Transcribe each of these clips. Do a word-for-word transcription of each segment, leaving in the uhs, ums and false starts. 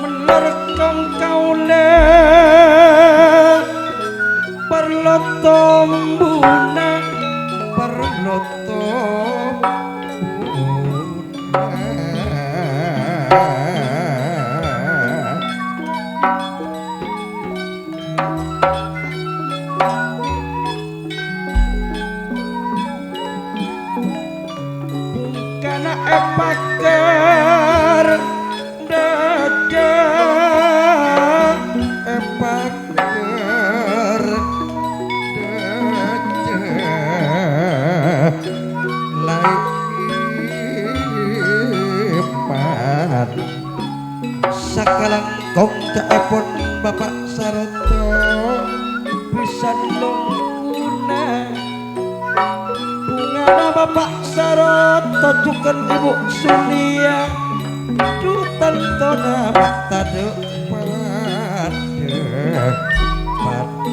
Menorot kong kaulâ parlo tombuna, parlo tombuna. Bungkana èpaker dhâddhi, èpaker San longguna, bhungana Bapa' Sarot, tojugan Ibu Sulia, dhu tantona ma' tadhâ' padhâ, padhâ.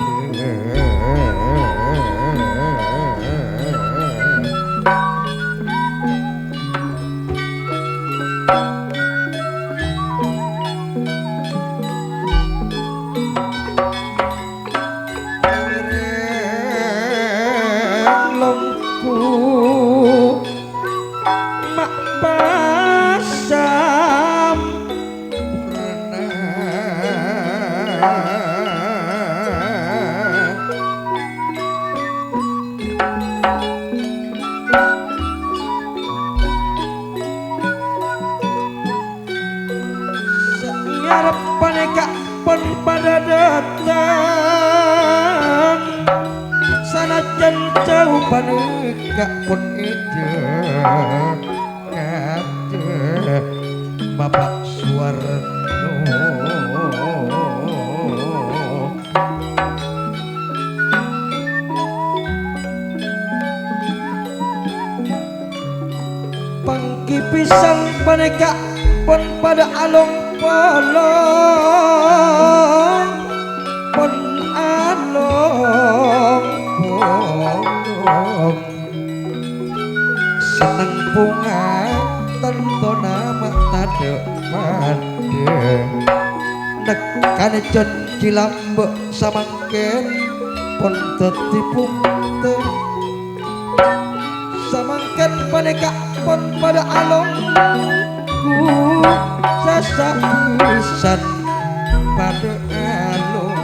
Ngereng longku ma' pasampurna. Sangarep panèka pon padhâ dâteng, sanajjân jhâu panèka pon èdhâ' kadhâ' Bapa' Suwarno. Pangghi pèsan panèka pon padhâ along-polong, pon along-polong. Senneng bhunga tantona ma' tadhâ' padhâ. Nèkkanè jhânjhi lambâ' samangkèn pon dhâddhi bhuktè. Samangkèn panèka pon padhâ alonggu, sasa' pèsan padhâ alonggu.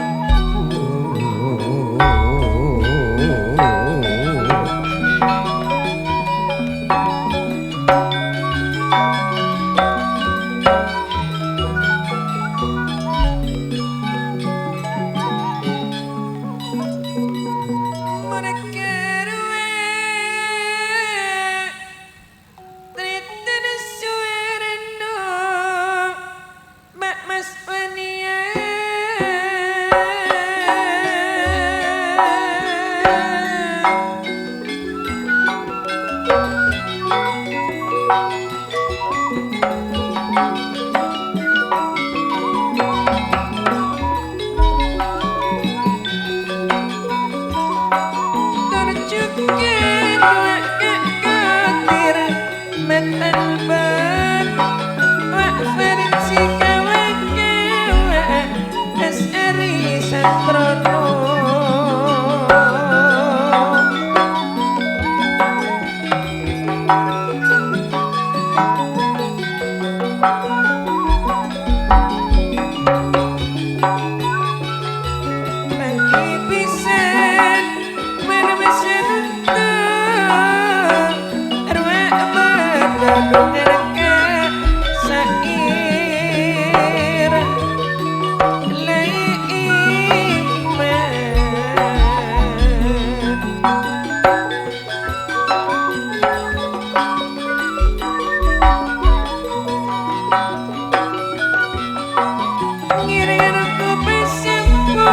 Ngiring ruku pasampurna,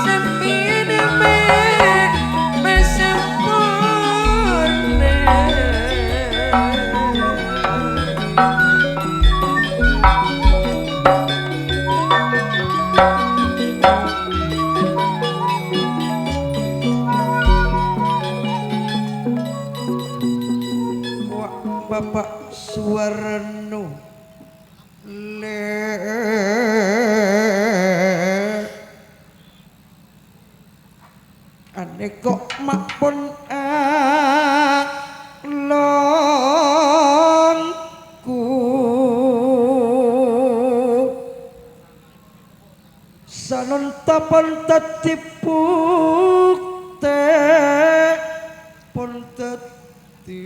sampèyan ma' pasampurna. Wa' Bapa' Suwarno. Lè'. Anèko' ma' pon alongku. Sanonta pon dhâddhi bhuktè, pon dhâddhi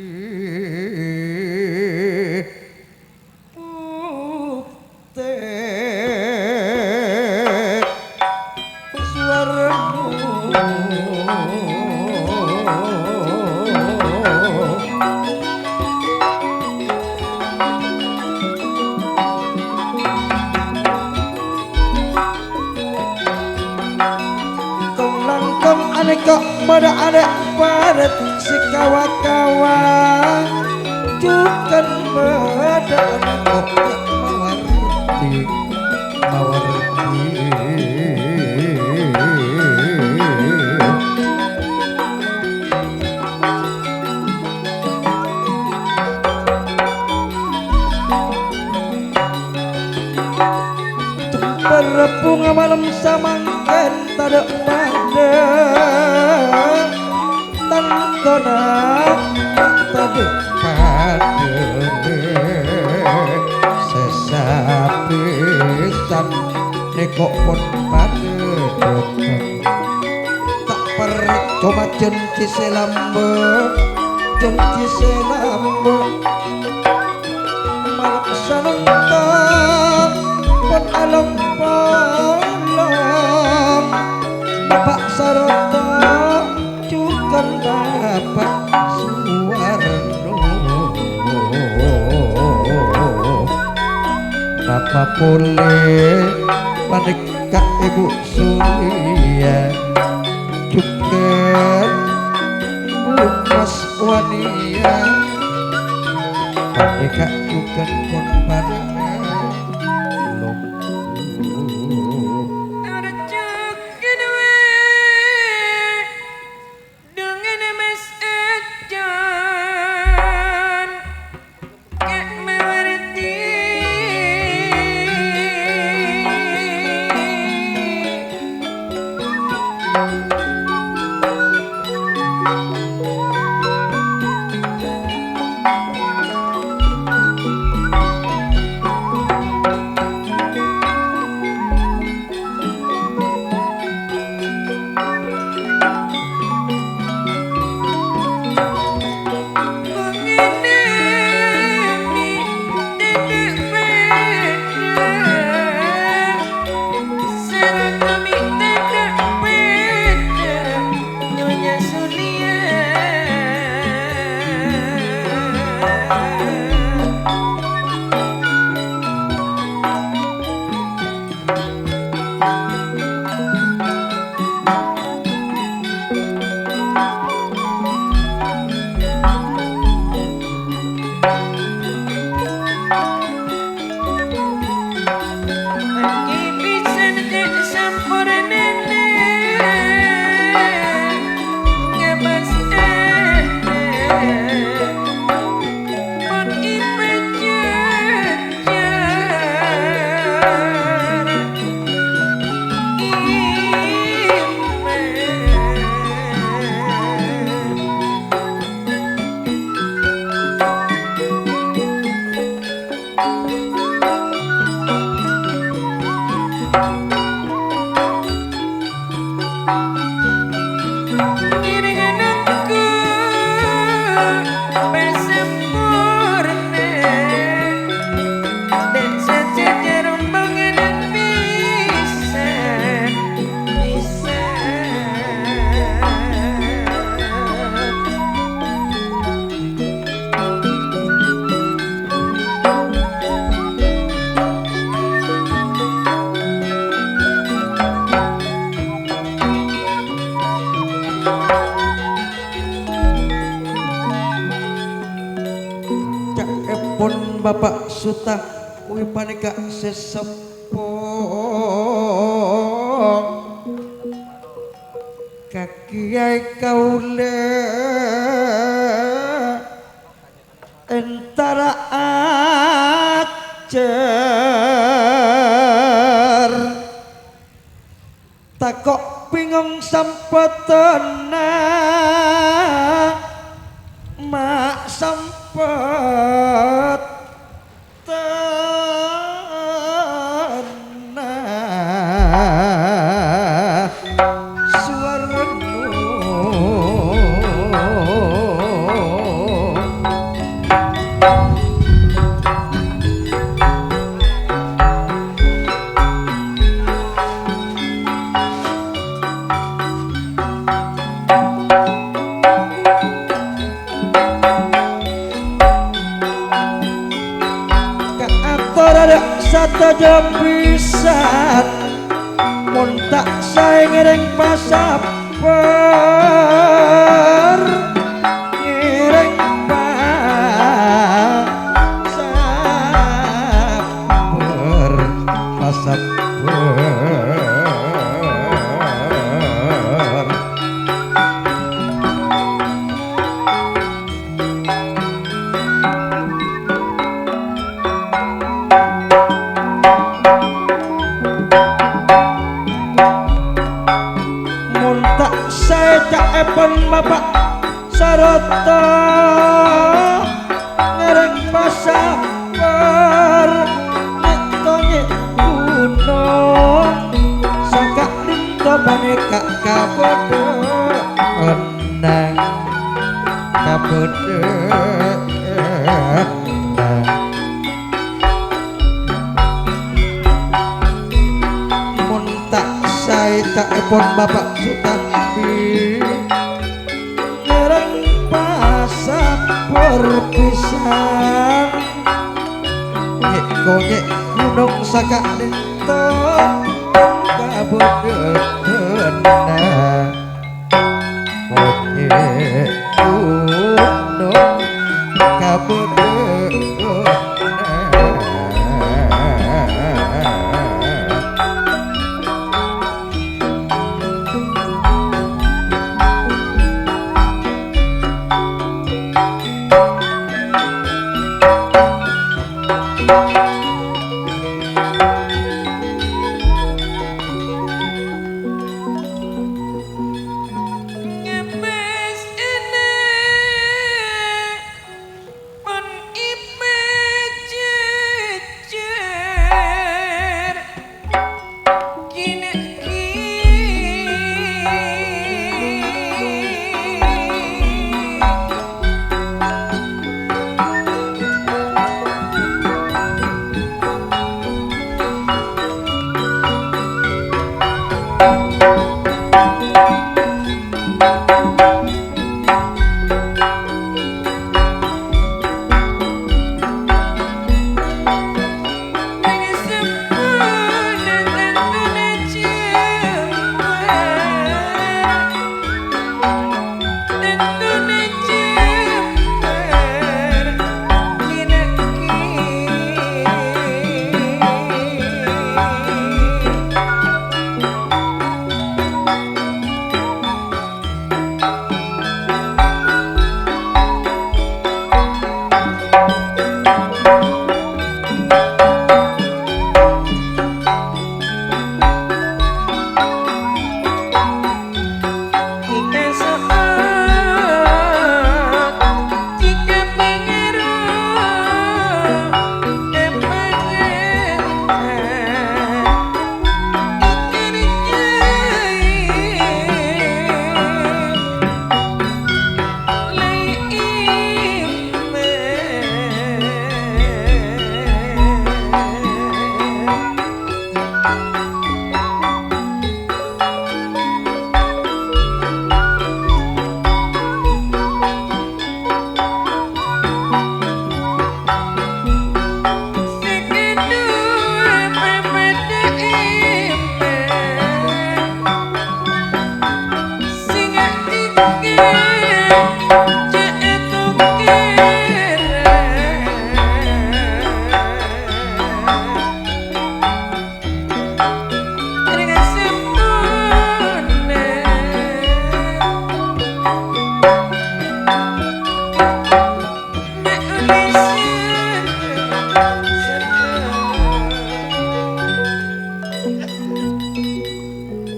bhuktè. Suwarno. Kok bâdâ alè' parèt sè kawa-kawa, jhughân bâdâ kok mawardi, mawardi. Jembhâr bhunga malem samangkèn tadâ' padâ, tantona tadâ' padâna sè sabisana kok pon padâ dhâteng. Ta' parcoma janji sè lambâ', janji sè lambâ'. Malem sanonta pon along-polong, Bapa' sarta jhughân Bapa' Suwarno. Napa polè panèka Èbhu Surya, jhughân Bu Mas Wania, panèka jhughân pon padâ lompo. Ca'èpon Bapa' Suta, kaulâ panèka sè seppo. Kakè kaulâ entara ajhâr. Tako' bingong sampètonna, ma' sampèt tana Suwarno. Kaator sadaja bhisan, mon ta' saè ngèrèng pasap Sabbhâr, ngèrèng pasabbhâr, pasabbhâr. Mon ta' saè ca'èpon Bapa' sarta ngèrèng pasabbhâr, nè'-tonyè' ghunong saka'dinto panèka kabâdâ'ânna. Kabâdâ'ânna. Mon ta' saè ca'èpon Bapa' Sutanti, ngèrèng pasabbhâr bhisan. Nè'-konyè' ghunong saka'dinto kabâdâ'ânna. Konyè' ghunong kabâdâ'ânna. Ngèpès ènè' pon ipè jhâjhâr kènè' ghi.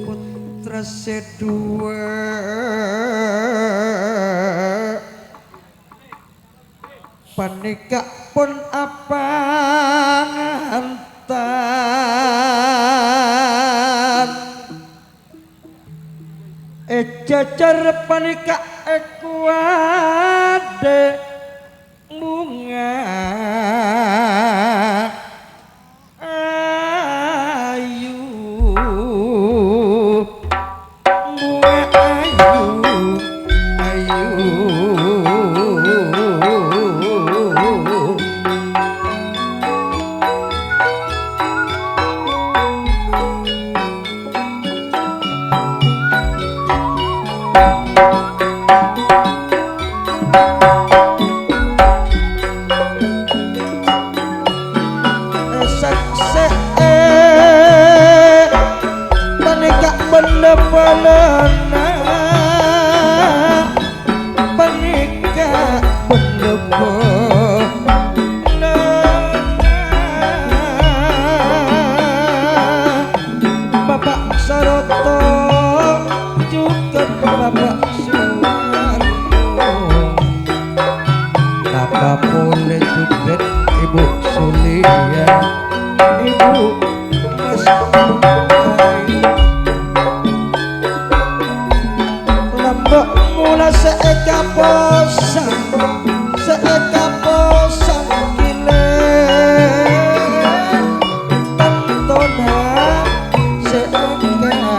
Putra sè duwâ'. Panèka pon apangantan. È jhâjhâr panèka èkowadhi bhunga ayu, bhunga ayu, ayu. Bapak Suwarno. Napa polè jhughân Ibu Suliya, Ibu Mas Kutai. Lambâ' mola sè èkaposang, sè èkaposang ghilâ. Tantona sè èkaposang.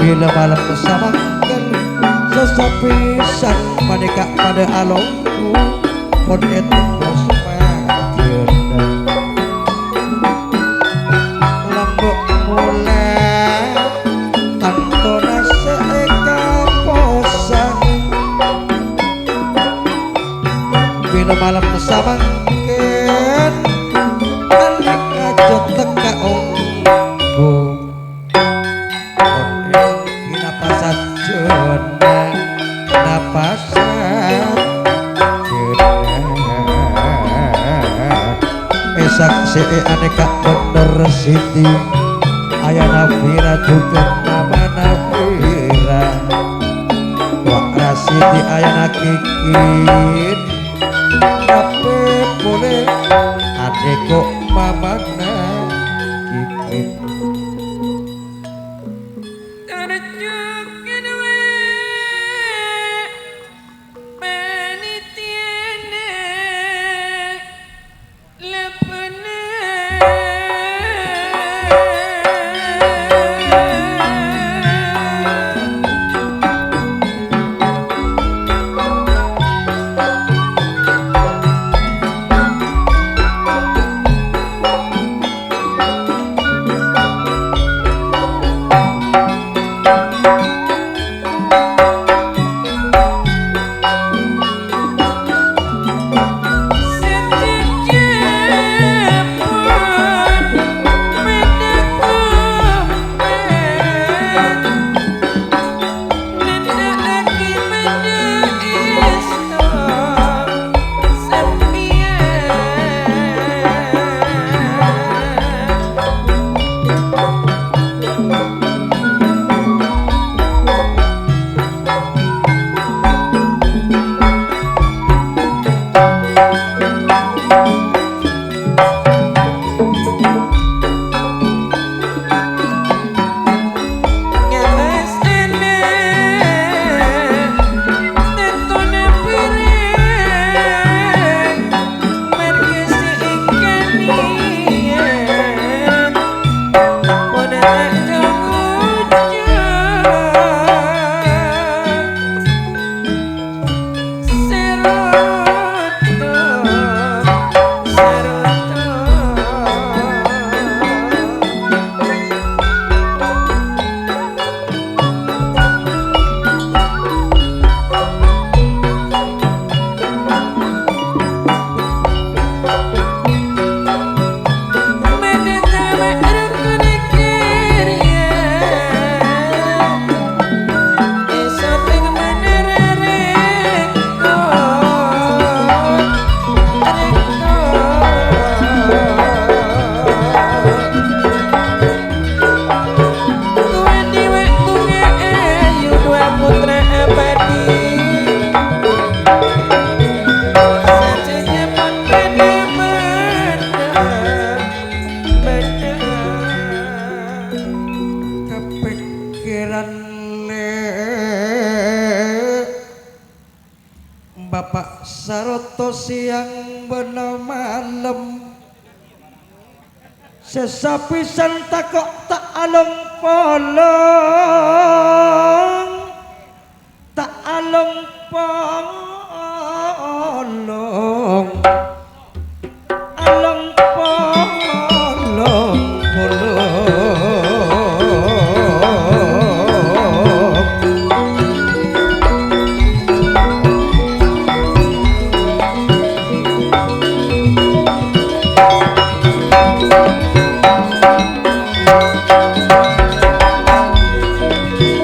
Bilâ malem samangkèn, sasapisân panèka padâ alongghu, pon ètembus pagghun. Lambâ' mola, tantona sè èkaposang. Bilâ malem samangkèn, anèka jhâ' tekka ongghu. Pon èngghi napa sajjhâna, napa sajjhâna. Èsaksè'è anèka bhender Siti, ayana Vira jhughân namana Vira. Wa' Rasiti ayana Kikit, tapè polè adhikko mamana Kikit. Terjun kedua panitiana lepena. Kapèkkèran, Lè'. Bapa' sarto sèyang bân malem, sè sapisân tako' ta' along-polong, ta' along-polong. Along polong polong.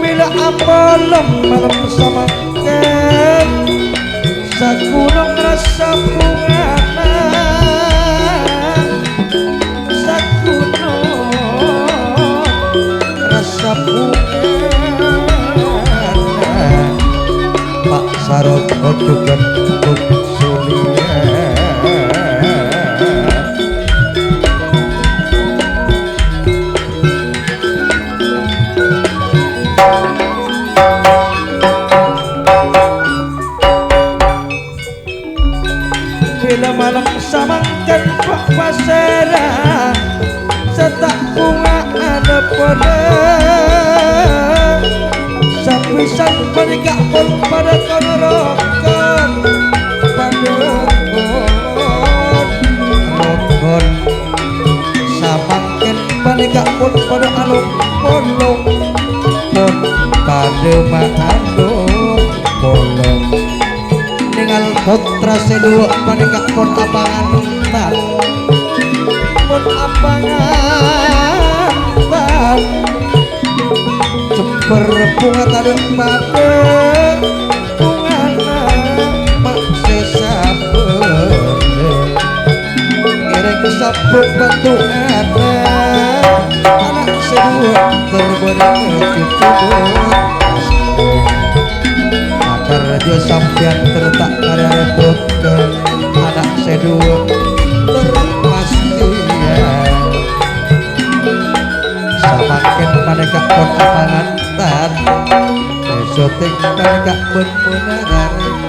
Bilâ Arep ojugan kutsuliya. Bilâ malem samangkèn pa-, pasèra sè ta' bhunga'ana padâ. Sapisan panèka pon padâ kon rokon, padâ kon rokon. Samangkèn panèka pon padâ along-polong, pon padâ maalong-polong. Nèngal pottra sè duwâ' panèka pon apangantan. Pon apangantan. Jembhâr bhunga tadâ' padâ bhungana ma' sè sabâdâ. Ngèrèng sabbhut bâto ana', ana' sè duwâ' ter bâdâ cucu. Akar jâ sampèyan ter ta' karè rèbut. Ana' sè duwâ' ter pastèyan. Samangkèn panèka pon apangantan. Sè syuting panèka bân Mona Rarèmon.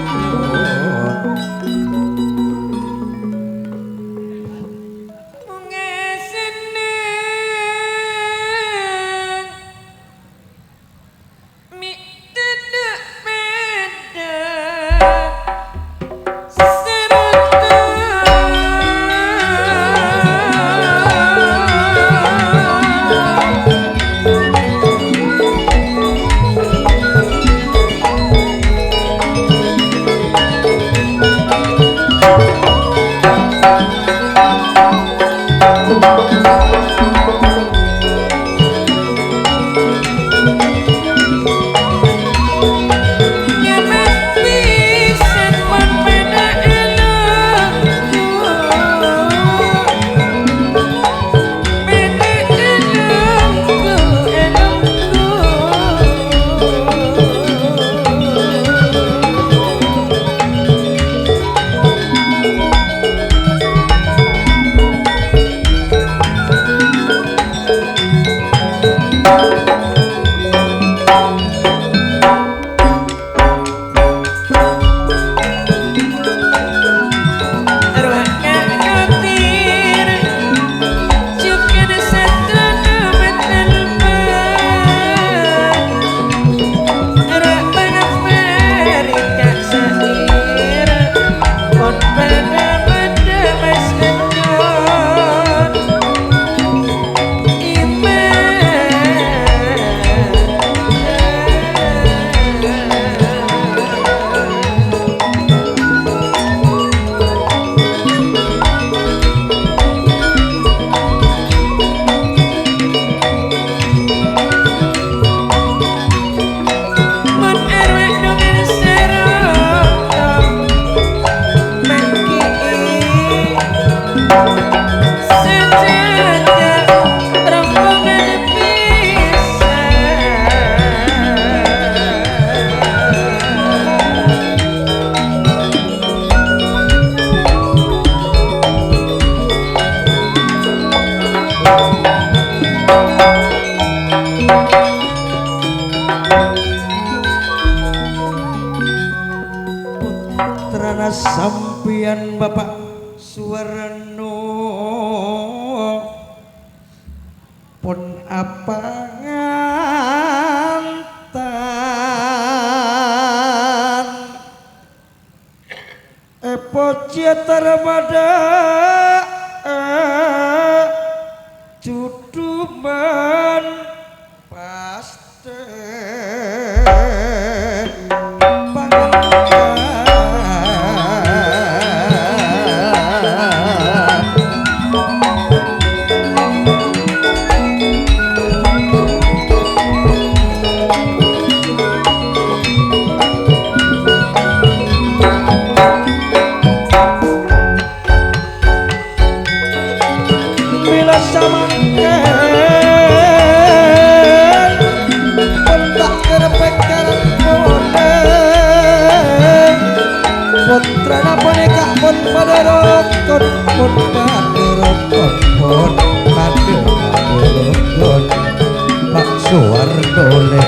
Pottrana sampèyan, Bapa' Suwarno, pon apangantan. Èpojhi tarmadâ', eh, judhuman pastè pangantan. Bilâ samangkèn, pon ta' kèra pèkkèran polè. Pon padha rokon, pon padha padha rokon. Pak Suwarto le,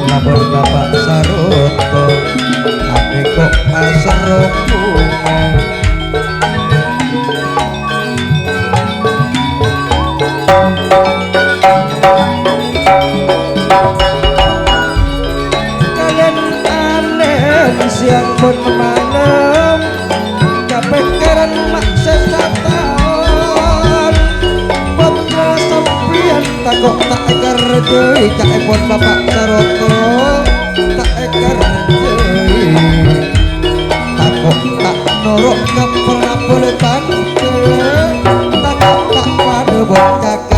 lapor ka Pak Saroto. Ate kok asero bunga. Kalèn anèn sèyang bân malem, kapèkkèran ma' sè sataon. Pottra sampèyan tako' ta' èkarjâi, ca'èpon Bapa' Saroto, ta' èkarjâi. Tako' ta' noro' ka parabâlâ tantè, tako' ta' padâ bân kaka.